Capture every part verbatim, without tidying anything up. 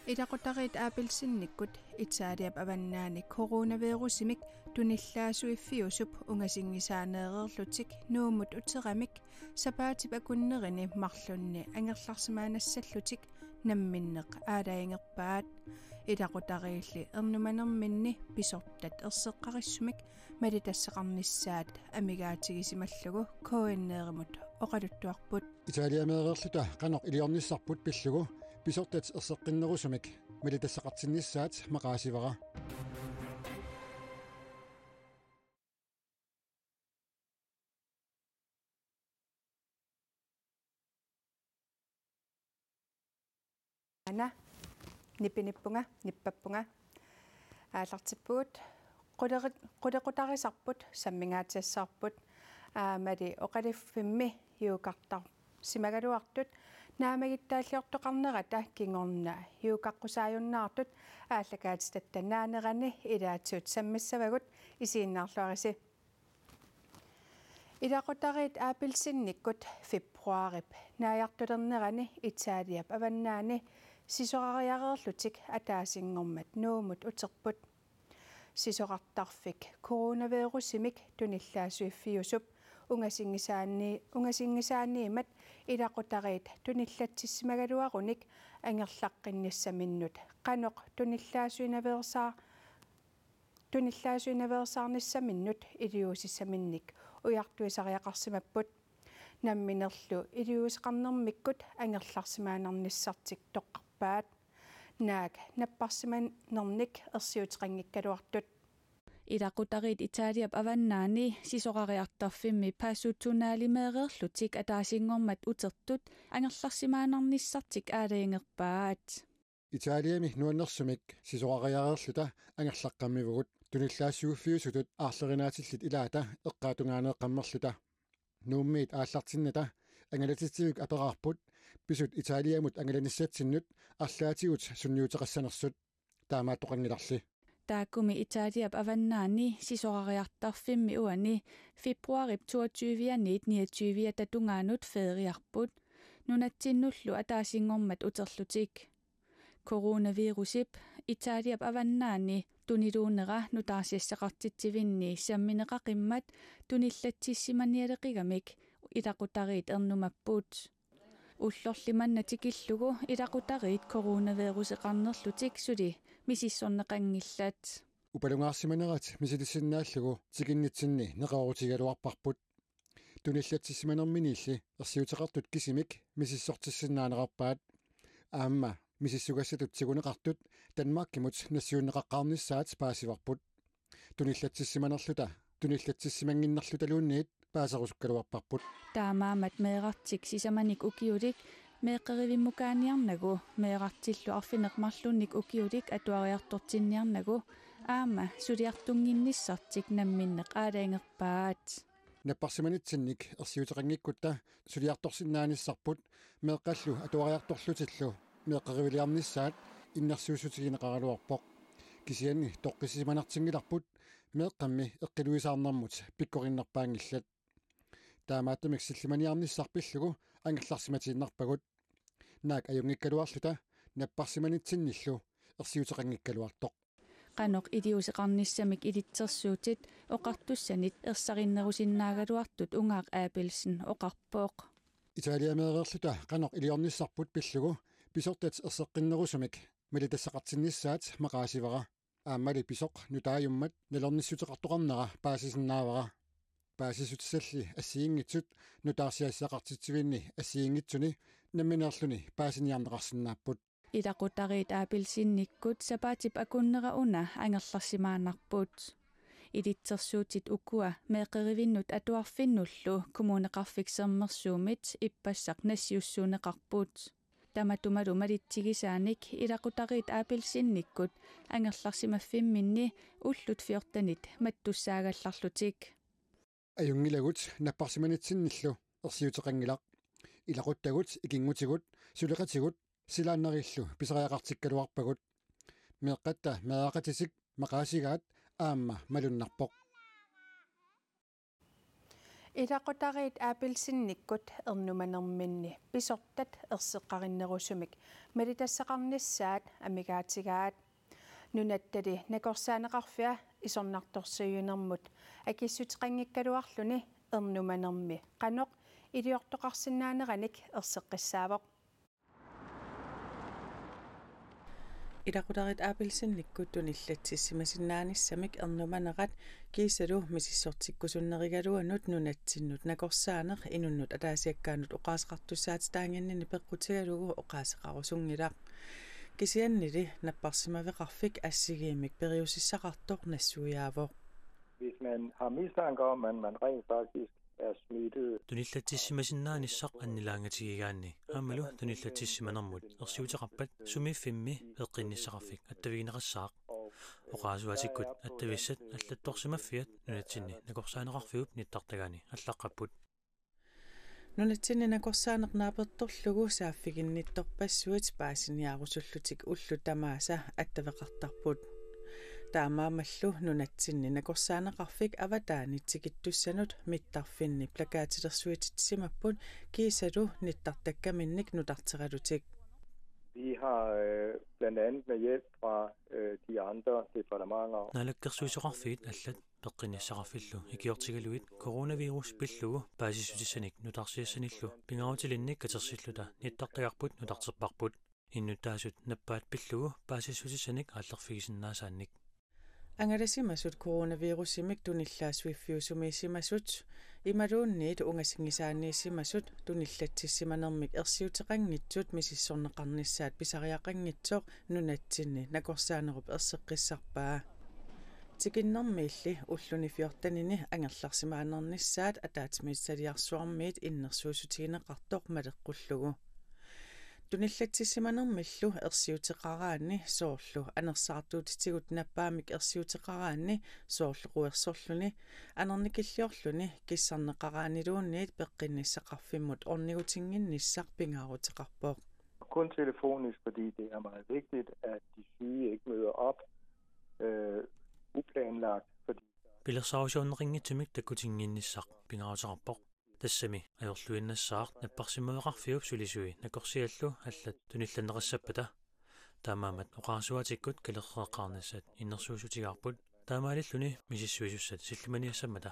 Ilaqutariit Abelsenikkut Italiap avannaani coronavirusimik tunillaasuiffiusup ungasinngisaaneereerlutik Nuummut uteramik sapaatip akunnerini marlunni angerlarsimaannassallutik namminneq aalajangerpaat. Ilaqutariilli ernumanerminni pisortat erseqqarissumik malitassaqarnissaat amigaatigisimallugu K N R-imut oqaluttuarput. Italiameereerluta qanoq iliornissarput pillugu pisortat erseqqinnerusumik malitassaqartinnissaat maqaasivara. Ana, nipinippunga, nippappunga. Aallartippugut, qulequ-, qulequtarisarput, sammingaatsiassaarput, aammali oqaluffimmi juukartarsimagaluartut, naammagittaalliortoqarnerata kingorna juukaqqusaajunnaartut aallakaatitatta naanerani ilaatigut sammissavagut, isiginnaarluarisi. Ilaqutariit Abelsenikkut februaarip naajartulernerani Italiap avannaani sisorariareerlutik ataasinngormat Nuummut uterput. Sisorartarfik coronavirusimik tunillaasuiffiusup ungasinngisaani-, ungasinngisaaniimmat ilaqutariit tunillatsissimagaluarunik angerlaqqinnissaminnut qanoq tunillaasuinaveersaa-, tunillaasuinaveersaarnissaminnut iliuusissaminnik ujartuisariaqarsimapput. Namminerlu iliuuseqarnermikkut angerlarsimaannarnissartik toqqarpaat, naak napparsimanernik ersiuteqanngikkaluartut. Ilaqutariit Italiap avannaani sisorariartarfimmi Passo Tonalemeereerlutik ataasinngormat utertut angerlarsimaannarnissartik aalajangerpaat. Italiami nuannersumik sisorariareerluta angerlaqqammivugut, tunillaassuiffiusutut aarlerinaatillit ilaata eqqaatungaaneeqqammerluta. Nuummiit aallartinnata angalatitsivik aperaarput pisut Italiamut angalanissatsinnut arlaatigut sunniuteqassanersut. Taamaattoqanngilarli. Taakkumi Italiap avannaani sisorariartarfimmi uani februaarip toogtyve-aniit niogtyve-ata tungaanut feriarput, nunatsinnullu ataasinngormat uterlutik. Coronavirusip Italiap avannaani tuniluunera nutaarsiassaqartitsivinni sammineqaqimmat tunillatsissimanialeqigamik ilaqutariit ernumapput. Ullorli manna tikillugu ilaqutariit coronaviruseqarnerlutik suli misissorneqanngillat. Upalungaarsimanerat misilissinnaallugu tikinnitsinni neqeroorutigigaluarparput. Tunillatsissimanerminiilli ersiuteqartut kisimik misissortissinnaanerarpaat. Aamma misissugassatut tiguneqartut Danmarkimut nassiunneqaqqaarnissaat paasivarput. Tunillatsissimanerluta, tunillatsissimannginnerlutaluunniit paaserusukkaluarparput. Taamaammat meerartik sisamanik ukiulik meeqqerivimmukaaniarnagu, meerartillu arfineq-marlunnik ukiulik atuariartortinniarnagu aamma suliartunnginnissartik namminneq aalajangerpaat. Napparsimanitsinnik ersiuteqanngikkutta suliartorsinnaanissarput meeqqallu atuariartorlutillu meeqqeriviliarnissaat innersuussutigineqaraluarpoq. Kisianni toqqissisimanartinngilarput meeqqammi eqqiluisaarnermut pikkorinnerpaanngillat. Taamaattumik sillimaniarnissaq pillugu angerlarsimatiinnarpagut. Naak ajunngikkaluarluta napparsimanitsinnillu ersiuteqanngikkaluartoq. Qanoq iliuuseqarnissamik ilitsersuutit oqartussanit ersarinnerusinnaagaluartut Ungaaq Abelsen oqarpoq. Italiameereerluta qanoq iliornissarput pillugu pisortat erseqqinnerusumik malitassaqartinnissaat maqaasivara. Aammali pisoq nutaajummat nalornissuteqartoqarnera paasisinnaavara. Paasissutissalli assigiinngitsut nutaarsiassaqartitsivinni assigiinngitsuni nammineerluni paasiniarneqarsinnaapput. Ilaqutariit Abelsenikkut sapaatip akunnera una angerlarsimaannarput. Ilitsersuutit ukua meeqqerivinnut atuarfinnullu Kommuneqarfik Sermersuumit ippassaq nassiussuunneqarput. Tamatumalu malitsigisaanik Ilaqutariit Abelsenikkut angerlarsimaffimminni ullut fjortenit mattussaagallarlutik. Ajunngilagut napparsimanitsinnillu ersiuteqanngilaq. Ilaquttagut, ikinngutigut, suleqatigut silaannarillu pisariaqartikkaluarpagut. Meeqqatta meeraqatitik maqaasigaat aamma malunnarpoq. Ilaqutariit Abelsenikkut ernumanerminni pisortat erseqqarinnerusumik malitassaqarnissaat amigaatigaat. Nunattali nakorsaaneqarfia isornartorsiuinermut akissuteqanngikkaluarluni ernumanermi qanoq iliortoqarsinnaaneranik erseqqissaavoq. Ilaqutariit Abelsenikkut tunillatsissimasinnaanissamik ernumanerat kiisalu misissortikkusunnerigaluanut nunatsinnut nakorsaaneq inunnut ataasiakkaanut oqaaseqartussaatitaaginnini peqqutigalugu oqaaseqarusunngilaq. Kisiannili napparsimaveqarfik assigiimmik periusissaqartoq nassuiaavoq. Hvis man har mistanke om, at man rent faktisk er smittet. Tunillatsissimasinnaanissaq annilaangatigigaanni aammalu tunillatsissimanermut ersiuteqarpat sumiiffimmi peqqinnissaqarfik attavigineqassaaq. Oqarasuaatikkut attavissat allattorsimaffiat nunatsinni nakorsaaneqarfiup nittartagaani allaqqapput. Nunatsinni nakorsaaneq naapertorlugu saaffiginnittorpassuit paasiniaarusullutik ullut tamaasa attaveqartarput. Taamaammallu nunatsinni nakorsaaneqarfik avataani tikittussanut mittarfinni plakatilersuititsisimapput kiisalu nittartakkaminnik nutarteralutik. Vi har øh, blandt andet med hjælp fra øh, de andre departementer. Naalakkersuisoqarfiit allat peqqinnissaqarfillu ikiortigalugit coronavirus pillugu paasissutissanik nutarsiassanillu pingaarutilinnik katersilluta nittartagarput nutarterparput. Innuttaasut nappaat pillugu paasissutissanik aallerfigisinnaasaannik. Angalasimasut coronavirusimik tunillaassuiffiusumiissimasut imaluunniit ungasinngisaanniissimasut tunillatsissimanermik ersiuteqanngitsut misissorneqarnissaat pisariaqanngitsoq nunatsinni nakorsaanerup erseqqissarpaa. Tikinnermiilli ulluni fjortenini angerlarsimaannarnissaat ataatsimiititaliarsuarmiit innersuussutigineqartoq maleqqullugu. Tunillatsissimanermillu ersiuteqaraanni soorlu anersaartuutitigut nappaammik ersiuteqaraanni soorlu quersorluni, anernikilliorluni kissarneqaraanniluunniit peqqinnissaqarfimmut ornigutinnginnissaq pingaaruteqarpoq. Kun telefonisk, fordi det er meget vigtigt, at de syge ikke møder op øh, uplanlagt, fordi Pilersaarusiorneqanngitsumik takkutinnginnissaq pingaaruteqarpoq. Tassami ajorluinnassaaq napparsimmaveqarfiup sulisui nakorsiallu allat tunillanneqassappata. Taamaammat oqarasuaatikkut kalerreeqqaarnissat innersuussutigaarput taamaalilluni misissuisussat sillimaniassammata.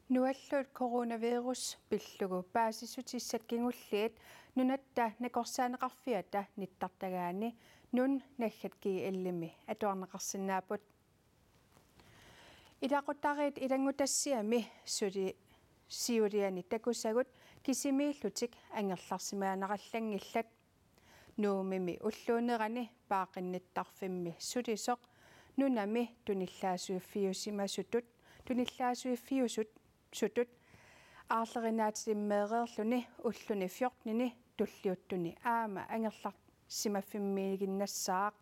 Nuallut coronavirus pillugu paasissutissat kingulliit nunatta nakorsaaneqarfiata nittartagaani Nuun naggat G L-imi atuarneqarsinnaapput. Ilaqutariit ilanngutassiami suli siuliani takusagut kisimiillutik angerlarsimaanerallanngillat. Nuummi ulluunerani paaqqinnittarfimmi sulisoq nunami tunillaassuiffiusimasutut tunillaassuiffiusut sutut aarlerinaatilimmeereerluni ulluni fjortenini tulliuttuni aamma angerlarsimaffimmiiginnassaaq.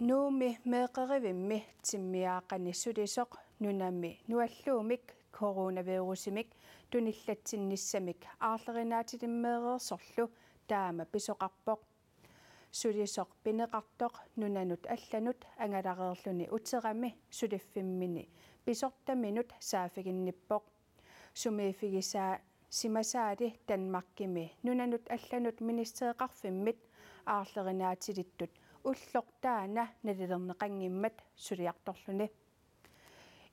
Nuummi meeqqerivimmi timmiaaqqani sulisoq nunami nualluumik coronavirusimik tunillatsinnissamik aarlerinaatilimmeereersorlu taama pisoqarpoq. Sulisoq pineqartoq nunanut allanut angalareerluni uterami suliffimmini pisortaminut saaffiginnippoq. Sumiiffigisaa simasaali Danmarkimi nunanut allanut ministereqarfimmit aarlerinaatilittut ulloq taanna nalilerneqanngimmat suliartorluni.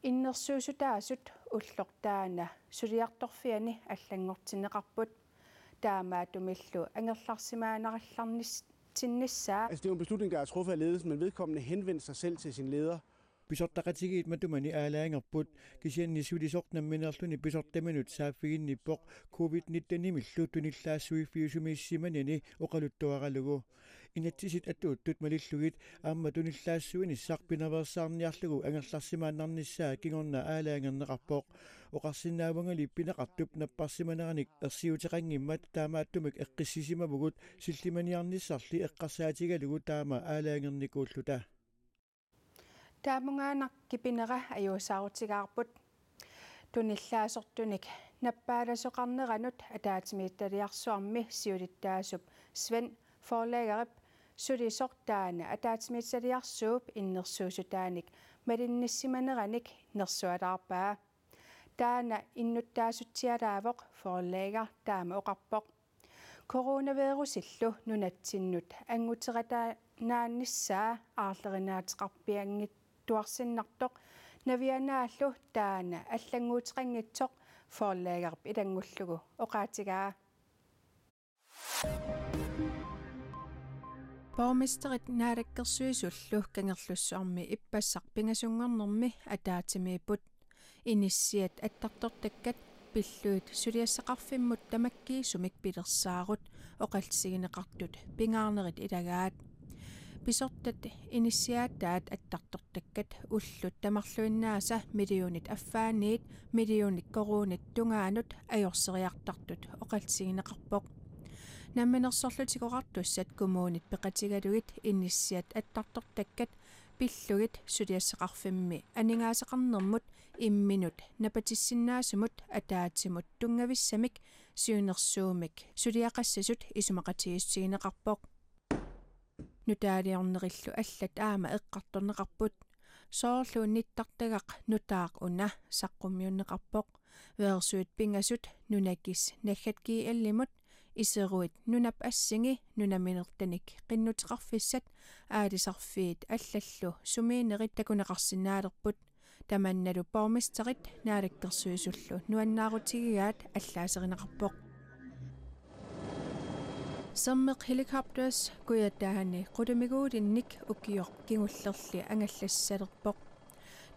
Innersuussutaasut ulloq taanna suliartorfiani allanngortinneqarput. Taamaattumillu angerlarsimaanerallarnissinnissaa. Altså, det er jo en beslutning, der er truffet af ledelsen, men vedkommende henvendte sig selv til sin leder. Pisortaqatigiit matumani aalajangerput, kisianni sulisoq nammineerluni pisortaminut saaffiginnippoq covid nittenimillu tunillaassuiffiusumiissimanini oqaluttuaralugu. Inatsisit atuuttut malillugit aamma tunillaassuinissaq pinaveersaarniarlugu angerlarsimaannarnissaa kingorna aalajangerneqarpoq. Oqarsinnaavangali pineqartup napparsimaneranik ersiuteqanngimmat taamaattumik eqqissisimavugut sillimaniarnissarli eqqarsaatigalugu taama aalajangernikuulluta. Taamugaanak kipinera ajuusaarutigaarput. Tunillaasortunik nappaalasoqarneranut ataatsimiititaliarsuarmi siulittaasup Svend Forlagerip sulisoq taanna ataatsimiititaliarsuup innersuussutaanik malinnissimaneranik nersualaarpaa. Taanna innuttaasutsialaavoq, Forlægger taama oqarpoq. Coronavirusillu nunatsinnut anguterataannaannissaa aarlerinaateqarpianngitsuarsinnartoq Navianaallu taanna allannguuteqanngitsoq Forlæggerip ilanngullugu oqaatigaa. Borgmesterit Naalakkersuisullu Kangerlussuarmi ippassaq pingasunngornermi ataatsimiipput. Inissiat attartortakkat pillugit suliassaqarfimmut tamakkiisumik pilersaarut oqallisigineqartut pingaarnerit ilagaat. Pisortat inissiaataat attartortakkat ullut tamarluinnaasa millionit affaanniit millionit koruunit tungaanut ajorseriartartut oqallisigineqarpoq. Namminersorlutik Oqartussat kommunit peqatigalugit inissiat attartortakkat pillugit suliassaqarfimmi aningaasaqarnermut imminut napatissinnaasumut ataatsimut tunngavissamik siunnersuummik suliaqassasut isumaqatigiissutigineqarpoq. Nutaaliornerillu allat aamma eqqartorneqarput. Soorlu nittartagaq nutaaq una saqqummiunneqarpoq. Versuit pingasut nunakis naggat G L-imut, iseruit nunap assigi nunaminertanik qinnuteqarfissat aalisarfiit allallu sumiinnerit takuneqarsinnaalerput. Tamannalu borgmesterit Naalakkersuisullu nuannaarutigigaat allaaserineqarpoq. Sermeq Helicopters Kujataani qulimiguulinnik ukioq kingullerli angallassisalerpoq.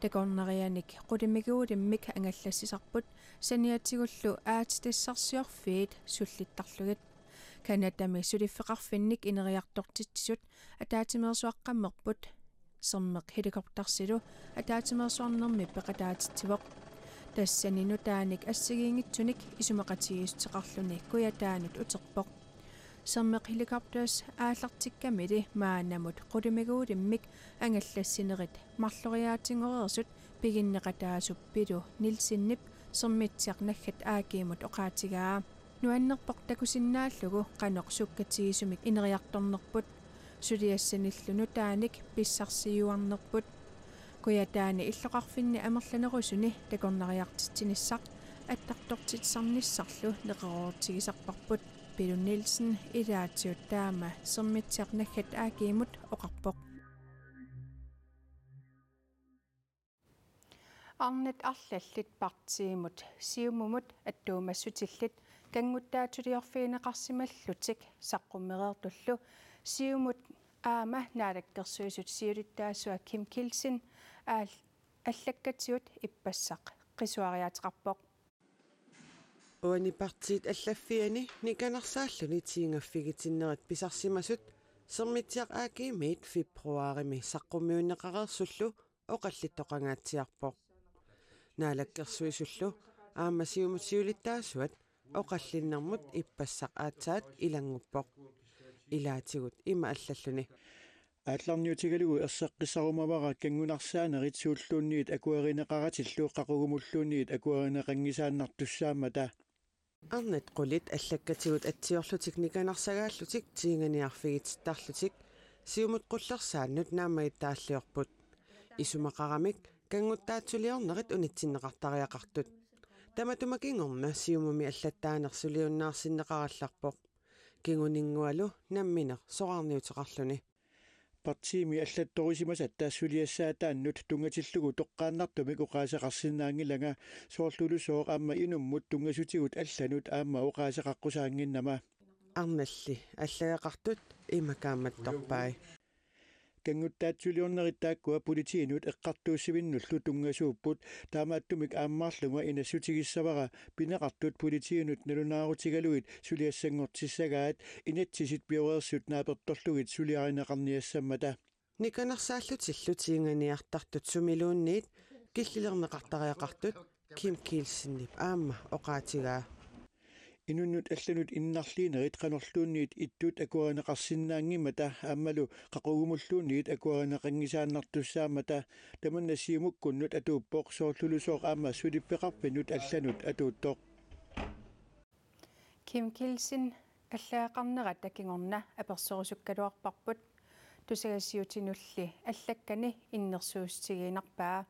Takornarianik qulimiguulimmik angallassisarput saniatigullu aatsitassarsiorfiit sullittarlugit. Canadami suliffeqarfinnik ineriartortitsisut ataatsimeersuaqqammerput. Sermeq Helicoptersilu ataatsimeersuarnermi peqataatitsivoq. Tassani nutaanik assigiinngitsunik isumaqatigiissuteqarluni Kujataanut uterpoq. Sermeq Helicopters aallartikkamili maannamut qulimiguulimmik angallassinerit marloriaatingoreersut piginneqataasup Pilu Nielsenip Sermitsiaq naggat A G-mut oqaatigaa. Nuannerpoq takusinnaallugu qanoq sukkatigisumik ineriartornerput. Suliassanillu nutaanik pissarsiuarnerput. Kujataani illoqarfinni amerlanerusuni takornariartitsinissaq attartortitsisarnissarlu neqeroorutigisarparput, Pilu Nielsen ilaatigut taama Sermitsiaq naggat A G-mut oqarpoq. Arnat arlallit partiimut Siumumut attuumassutillit kannguttaatsuliorfigineqarsimallutik saqqummereertullu Siumut aamma Naalakkersuisut siulittaasua Kim Kielsen aal-, allakkatigut ippassaq qisuariaateqarpoq. Uani partiit allaffiani nikanarsaalluni tiingaffigitinnerit pisarsimasut Sermitsiaq A G-miit februarimi saqqummiunneqareersullu oqallittoqangaatsiarpoq. Naalakkersuisullu aamma Siumut siulittaasuat oqallinnermut ippassaq aatsaat ilannguppoq. Ilaatigut ima allalluni: Aallarniutigalugu erseqqissarumavara kanngunarsaanerit suulluunniit akuerineqaratillu qaqugumulluunniit akuerineqanngisannartussaammata. Arnat qulit allakkatigut atsiorlutik nikanarsagaallutik tiinganiarfigitittarlutik Siumut qullersaannut naammagittaalliorput. Isumaqaramik kannguttaatsuliornerit unitsinneqartariaqartut. Tamatuma kingorna Siumumi allattaanersuliunnaarsinneqarallarpoq. Kinguninngualu nammineq soraarniuteqarluni. Partiimi allattorisimasatta suliassaataannut tunngatillugu toqqaannartumik oqaaseqarsinnaanngilanga, soorlulusooq aamma inummut tunngasutigut allanut aamma oqaaseqaqqusaannginnama. Arnalli allagaqartut ima kaammattorpai. Kannguttaatsuliornerit taakkua politiinut eqqartuussivinnullu tunngasuupput, taamaattumik aammaarlunga inassutigissavara pineqartut politiinut nalunaarutigalugit suliassanngortissagaat inatsisit pioreersut naapertorlugit suliarineqarniassammata. Nikanarsaallutillu tiinganiartartut sumiluunniit killilerneqartariaqartut, Kim Kielsenip aamma oqaatigaa. Inunnut allanut innarliinerit qanorluunniit ittut akuerineqarsinnaanngimmata aammalu qaqugumulluunniit akuerineqanngisaannartussaammata, tamanna Siumukkunnut atuuppoq, soorlulusooq aamma suliffeqarfinnut allanut atuuttoq. Kim Kielsen allagaqarnerata kingorna apersorusukkaluarparput. Tusagassiutinulli allakkani innersuussutigiinnarpaa.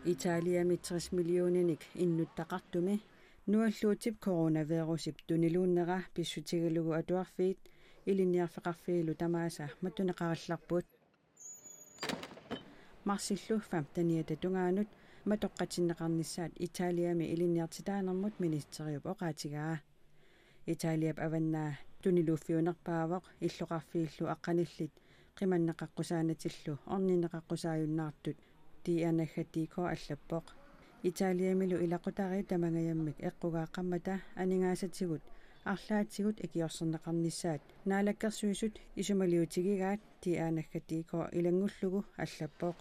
Italiami tres millioninik innuttaqartumi Nualluutip coronavirusip tuniluunnera pissutigalugu atuarfiit ilinniarfeqarfiillu tamaasa matuneqarallarput. Marsillu femteniata tungaanut matoqqatinneqarnissaat Italiami ilinniartitaanermut ministeriup oqaatigaa. Italiap avannaa tuniluuffiunerpaavoq illoqarfiillu aqqanillit qimanneqaqqusaanatillu orninneqaqqusaajunnaartut, D N H D K allappoq. Italiamilu ilaqutariit tamangajammik eqqugaaqqammata aningaasatigut arlaatigut ikiorserneqarnissaat Naalakkersuisut isumaliutigigaat, D N H D K ilanngullugu allappoq.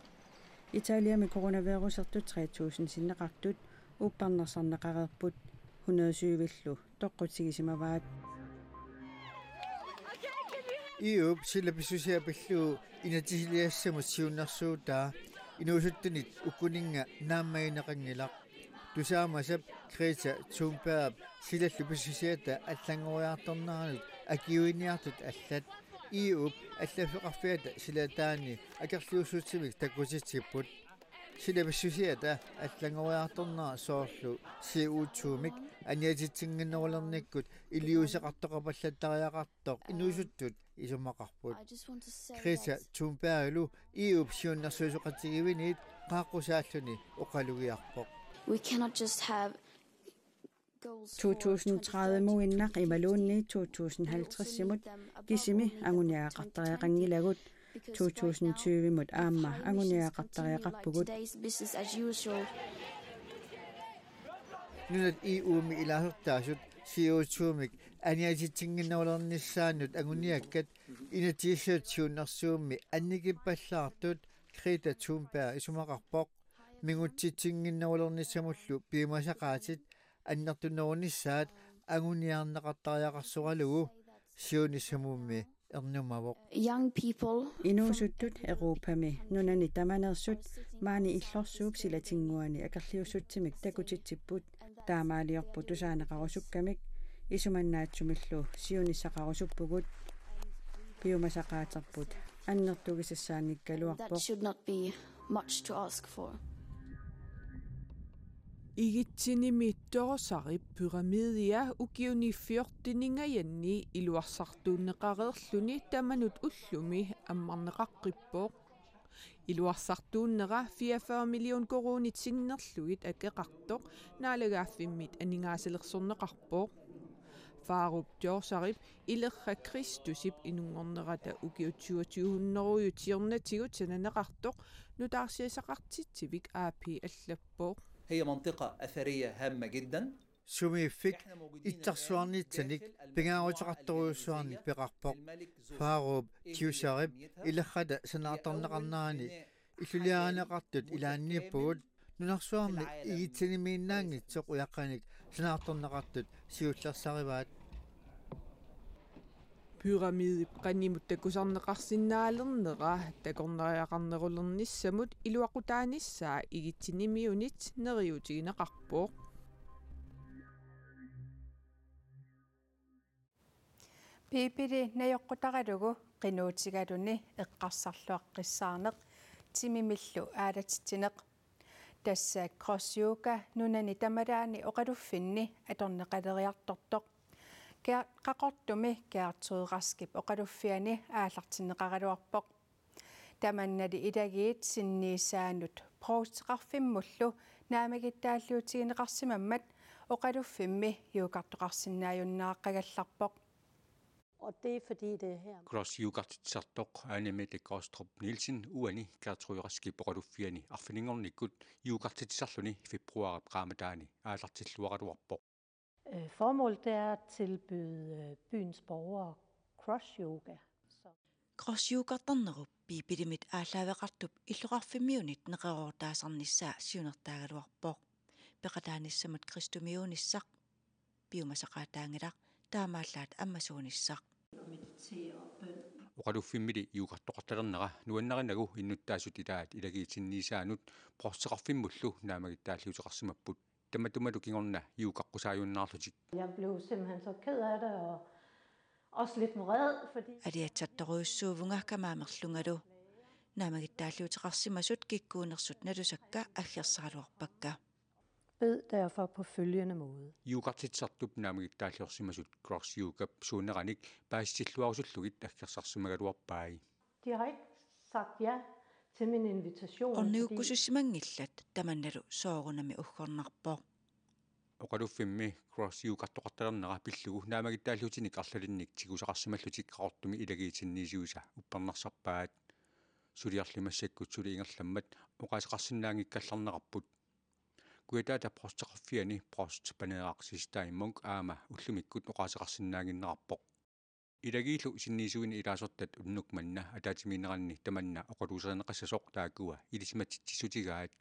Italiami coronavirusertut tre tusind sinneqartut uppernarsarneqareerput, hundrede syvillu toqqutigisimavaat. E U-p silap pissusia pillugu inatsisiliassamut siunnersuutaa inuusuttunit ukuninnga naammagineqanngilaq. Tusaamasap Greta Thunbergip silallu pissusiata allanngoriartorneranut akiuiniartut allat E U-p allaffeqarfiata silataani akerliussutsimik takkutitsipput. Silap pissusiata allanngoriartornera soorlu C O two-mik aniatitsinnginnerulernikkut iliuuseqartoqapallattariaqartoq inuusuttut isumaqarput. Greta Thunbergilu E U-p siunnersuisoqatigiinnit qaaqqusaalluni oqalugiarpoq. We cannot just have goals for to tusind tredive-muinnaq imaluunniit to tusind halvtreds-imut kisimi anguniagaqartariaqanngilagut. To tusind tyve-mut aamma anguniagaqartariaqarpugut. Today's business as usual. Nunat E U-mi ilaasortaasut C O two-mik aniatitsinnginnerulernissaannut anguniakkat inatsisissatut siunnersuummi annikippallaartut Greta Thunberg isumaqarpoq. Mingutsitsinnginnerulernissamullu piumasaqaatit annertunerunissaat anguniarneqartariaqarsoralugu siunissami ernumavoq. Young people. Inuusuttut Europami nunani tamaneersut maani illorsuup silatinnguani akerliussutsimik takutitsipput. Taamaaliorput tusaaneqarusukkamik, isumannaatsumillu siunissaqarusuppugut. Piumasaqaaterput annertugisassaanngikkaluarpoq. That should not be much to ask for. Igitsinimi Dozerip pyramidia ukiuni fjorteningajanni iluarsartuunneqareerluni tamanut ullumi ammarneqaqqippoq. Iluarsartuunnera fireogfyrre million koruunit sinnerlugit akeqartoq naalagaaffimmit aningaasalersorneqarpoq. Farup Dozerip ilerra Kristusip inunngornerata ukiut syvogtyve hundredetsiornatigut sananeqartoq nutaarsiassaqartitsivik A P allappoq. هي منطقة أثرية هامة جدا. Sumiiffik itsarsuarnitsanik pingaaruteqartorujussuarnik peqarpoq. Farup Dozerip ilerrata sanaartorneqarnerani illuliarineqartut ilaanniippugut. Nunarsuarmi Igitsinimiinnaanngitsoq ujaqqanik sanaartorneqartut siullersarivaat. Pyramidip qanimut takusarneqarsinnaalernera takornariaqarnerulernissamut iluaqutaanissaa Igitsinimiunit neriuutigineqarpoq. Biibili najoqqutaralugu qinuutigaluni eqqarsarluaqqissaarneq timimillu aalatitsineq. Tassa Cross Yoga nunani tamalaani oqaluffinni atorneqaleriartortoq. Ger-, Qaqortumi Gertrud Raskip oqaluffiani aallartinneqaraluarpoq. Tamannali ilagiit sinniisaanut provsteqarfimmullu naammagittaaliutigineqarsimammat oqaluffimmi yogartoqarsinnaajunnaaqagallarpoq. Og det er fordi det er her. Cross yogartitsisartoq Ane Mette Kostrup Nielsen uani Gertrud Raskip oqaluffiani arfininngornikkut yogartitsisarluni februarip qaammataani aallartilluaraluarpoq. Øh, formålet, det er at tilbyde, øh, byens borgere cross yoga. Så Cross yogartarnerup Biibilimit aallaaveqartup illoqarfimmiunit neqeroortaasarnissaa siunertaagaluarpoq. Peqataanissamut kristumiuunissaq piumasaqaataanngilaq, taamaallaat ammasuunissaq. Oqaluffimmili yogartoqartalernera nuannarinagu innuttaasut ilaat ilagiit sinniisaanut provsteqarfimmullu naammagittaalliuteqarsimapput. Tamatumalu kingorna yogaqqusaajunnaarlutik. Jeg blev simpelthen så ked af det, og, Også lidt vred, fordi Aliatsartorujussuuvunga kamaamerlungalu. Naammagittaalliuteqarsimasut kikkuunersut nalusakka aggersaraluarpakka. Bed derfor på følgende måde. Yogartitsisartup naammagittaalliorsimasut Cross Yogap suuneranik paasitilluarusullugit aggersarsimagaluarpai. De har ikke sagt ja til min invitation. Fordi Ornigukkusussimanngillat, tamannalu soorunami uggornarpoq. Oqaluffimmi Cross Yogartoqartalernera pillugu naammagittaalliutinik arlalinnik tigusaqarsimallutik Qaqortumi ilagiit sinniisuisa uppernarsarpaat. Suliarli massakkut suli ingerlammat oqaaseqarsinnaanngikkallarnerarput. Kujataata provsteqarfiani provst Paneeraq Siegstad Munk aamma ullumikkut oqaaseqarsinnaannginnerarpoq. Ilagiillu sinniisuini ilaasortat unnuk manna ataatsimiinneranni tamanna oqaluuserineqassasoq taakkua ilisimatitsissutigaat.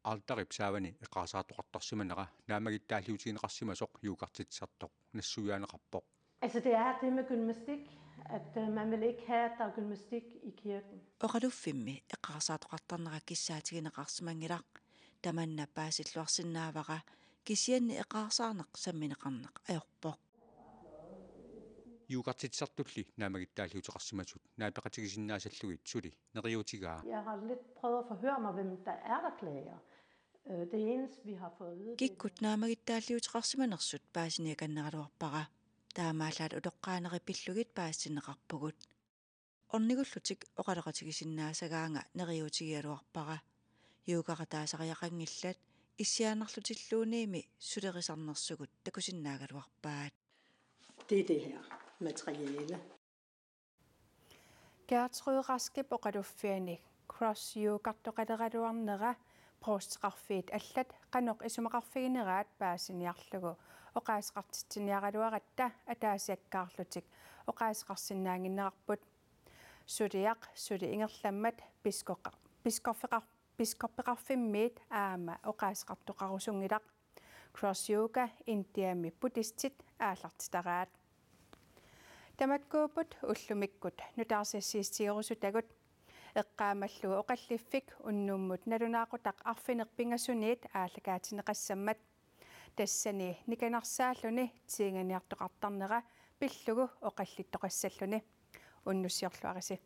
Alterip saavani eqaarsaartoqartarsimanera naammagittaalliutigineqarsimasoq yogartitsisartoq nassuiaaneqarpoq. Altså, det er det med gymnastik, at øh, man vil ikke have, at der er gymnastik i kirken. Oqaluffimmi eqaarsaartoqartarnera kissaatigineqarsimanngilaq, tamanna paasilluarsinnaavara, kisianni eqaarsaarneq sammineqarneq ajorpoq. Yogartitsisartulli naammagittaalliuteqarsimasut naapeqatigisinnaasallugit suli neriuutigaa. Jeg har lidt prøvet at forhøre mig, hvem der er, der klager. Øh, Det eneste, vi har fået at vide, det er Kikkut naammagittaalliuteqarsimanersut paasiniakanneraluarpara. Taamaallaat utoqqaaneri pillugit paasitinneqarpugut. Ornigullutik oqaloqatigisinnaasagaanga neriuutigigaluarpara. Yogarataasariaqanngillat, issiaannarlutilluunniimmi sulerisarnersugut takusinnaagaluarpaat. Det er det her materiale. Gertrud Raskip oqaluffiani Cross Yogartoqaleraluarnera provsteqarfiit allat qanoq isumaqarfigineraat paasiniarlugu oqaaseqartitsiniaraluaratta ataasiakkaarlutik oqaaseqarsinnaannginnerarput. Suliaq suli ingerlammat piskoqa-, piskofeqar-, piskofeqarfimmiit aamma oqaaseqartoqarusunngilaq. Cross Yoga Indiami buddhistit aallartitaraat. Tamakkuupput ullumikkut nutaarsiassiissutigerusutagut. Eqqaamallugu oqalliffik unnummut nalunaaqutaq arfineq-pingasuniit aallakaatinneqassammat. Tassani nikanarsaalluni tiinganiartoqartarnera pillugu oqallittoqassalluni. Unnussiorluarisi.